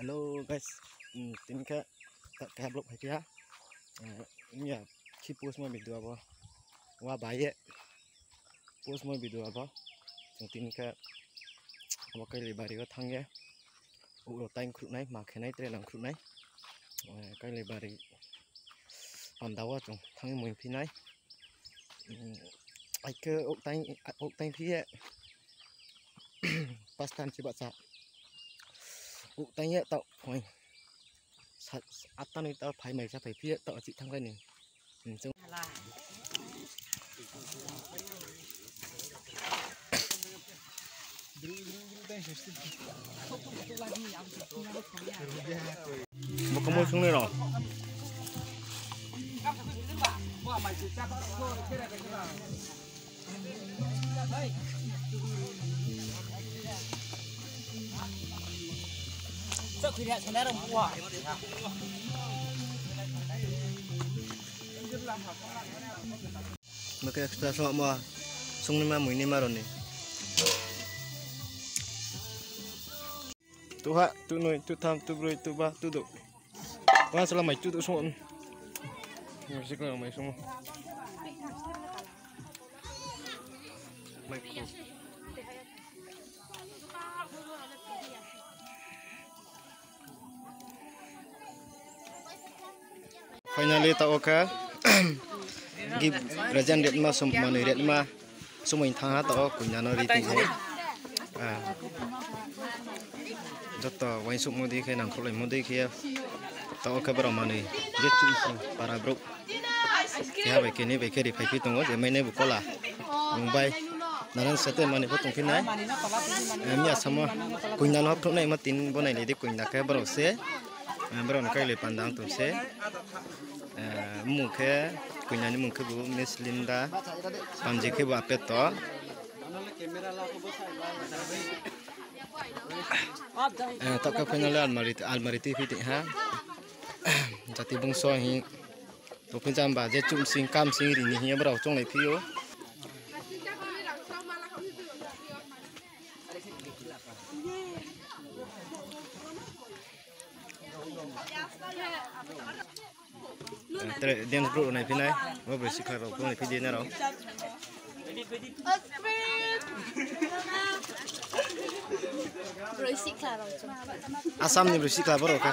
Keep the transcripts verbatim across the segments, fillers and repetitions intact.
Hello guys, hmm, tini khe ta keha vlog phaiphi ha. Eh, miya khi postmortem video abo. Wa bai ye postmortem video abo. Chung tini khe abo Kailai bari wo thanng ye. Uro taing khruhnai, ma khenai, tre lang khruhnai. Eh, Kailai bari panda wo chung thanng ye moi phi nai. Hmm, ai khe ok taing, ok taing phi ye. Pas time si bahcha. Ok taing ye taoh phai. Sa-, atta noi taoh phai mai sa phai phi ye taoh achih thanng kai ni. Hmm, chung. Bo kamo sung ni rao. Bo khe extra songma, songnaima, muinaima rao ni. Tuha, tunoi, tutham, tubroi, tuba, tudouh. Wa sala mai tudouh song. Mai song. Finally, taoh wo khe gift present ritma, som-, manoi ritma somoi thanng ha, taoh wo koina no ri tong ou. Ah. Joto uaingsouhmo dei khe, nangkhruhlaimo dei khe, taoh wo khe brao manoi je chung para brouh keha bai khe, ni bai khe ri phaiphi tong ou, je mainai bu kola. Bung bai nanan sete manoi pho tongphi nai. Eh, miya samo koina no phruh naima tin bo nailai di koina khe brao se. Eh, brao ni Kailai panda ong tong se. Eh, mmung khe, koina ni mmung khe bu Miss Linda, panji khe bu Apeto. Eh, taoh khe finally almari, almari tuiphi tong ha. Jati bungso hing tongphi jamba je chumsing kamsing ri ni hing ye brao chounglai phi ou. Eh, tre dance brouh rao naiphi nai, bo broi sikhla rao pho naiphi di nrao. Broi sikhla rao chung. Assam ni broi sikhla brao khe.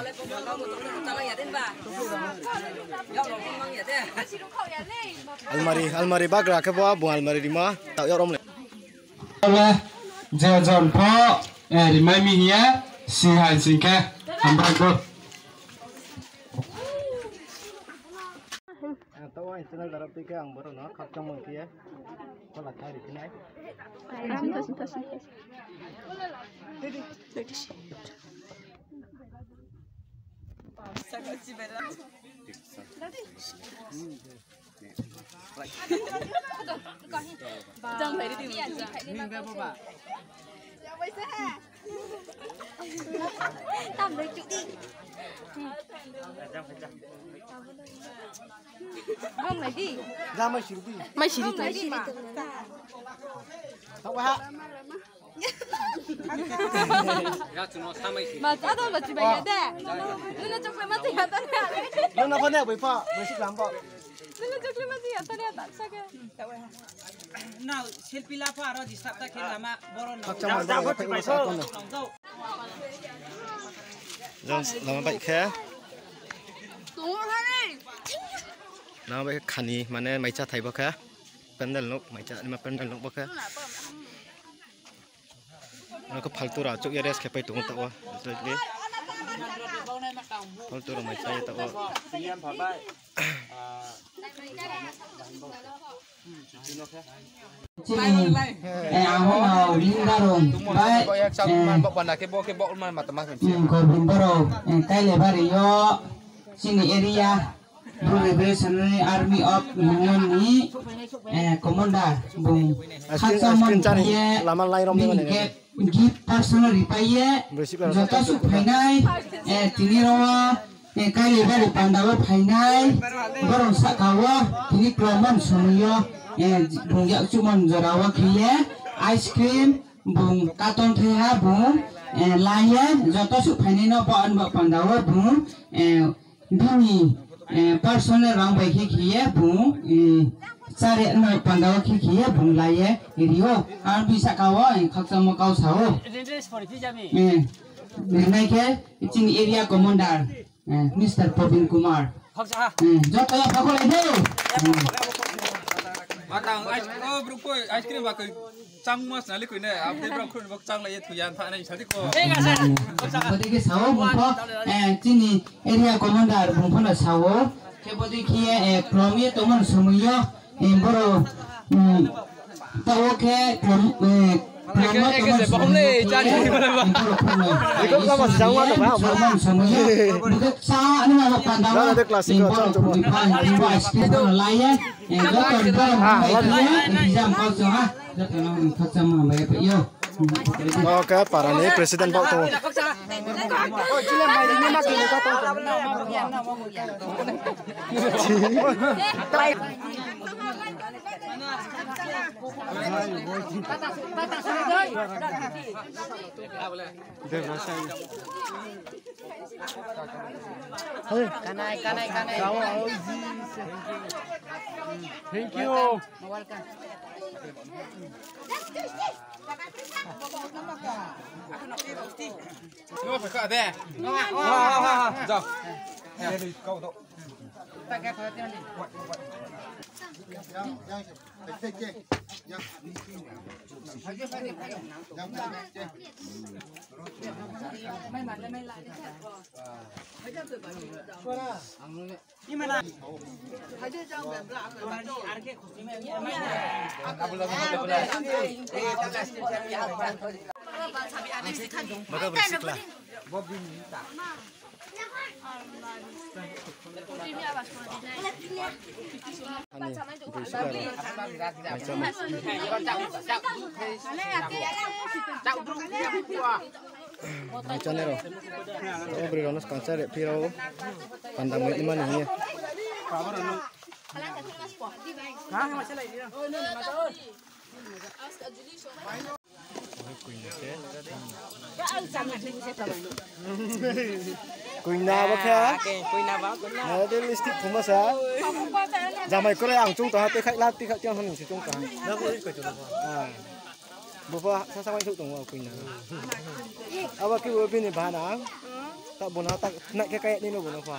Almari, almari bagra khe bo, bung almari rima, taoh yak rom le. Tole, je jon pho, eh, rimai mi hing ye, sing hai sing khe, hambai bo. Ang taoh ang channel darap tui khe ang borok no khakchangma khe ye, kola khai ri phinai. Mai siri di. Mai siri di. Ma, ada lo cibai ya de. Nuna chocolate ma tiya tadi. Nuna phone bai pha, bai si lam pha. Nuna chocolate ma tiya tadi, tak sa ke. Nau, selfie la pha, aro disturb ta khe lama, boro nau. Khakchangma boro ya, phai sa kono. Jom, lama bai khe. Lama bai khe khani, mane maicha thai bo khe. Pandal nok, maicha, lama pandal nok bo khe. Ano khe phaltu rao achouh ye rest khe pai tong ou taoh wo. Slightly. Phaltu rao mai chá ye taoh wo. Chini, eh, ang no Linda rao bai, eh, Govind rao, eh, Kailebari yo, chini area. Bru Revolutionary Army of Union ni, eh, commander bung khakchangma ni ye, bini gift, gift personal ripai ye, joto suh phainai, eh, tini rao, eh, Kailebari panda wo phainai, borok sahka wo, tini klomon somoi yo, eh, bung yakchuhmon jora wo khe ye, ice cream, bung katon thai ha, bung Eh, la ye, joto suh phainai no bo anba panda wo bung, eh, bini, eh, personal rang bai khe khe ye bung, eh, chari anba panda wo khe khe ye bung la ye ri ou. Ar bini saka wo, eh, khakchangmo kau sa ou. Eh, rinai khe chini area commander, eh, Mister Probin Kumar. Eh, joto ya phakhor lai de. Matang ice, oh, bro, koi ice cream ba koi chang mas nali koi ne, abdi bro, koi bak chang lai ye thuyan pha nai sadi ko. Bodi khe sao bung pho, eh, chini area commander bung pho no sao. Khe bodi khe, eh, klom ye tongmo ni somoi yo, eh, boro, mm, taoh wo khe klom, eh, klom ye tongmo ni somoi yo, eh, boro pho no, eh, Isor ni ye, tongmo ni somoi yo. Bodi khe sao ani ma panda wo, eh, boro pho ni pha, eh, boro ice cream pho no la ye, eh, joto ni boro pho no la ye, eh, exam kau chong ha, joto no khakchangmo hambai ye phai ou. Oke, para ni president bau tong. Kanai, kanai, kanai. Thank you. Welcome. Ani, bui sila ro. Mai chá nai ro. O bri rao no skang chá re phi rao. Panda mai ni mani ye. Koina bo khe. Koina ba, koina. Nai de lipstick phuma sa. Jamai kore ang chung tong ha, tei khai la, tei khai tiang hon se chung tong ha. Ah. Bo pho sa sa mai thuk tong o koina. Abo khe bo bini bana. Ta bo na ta na khe kai ni no bo na pha.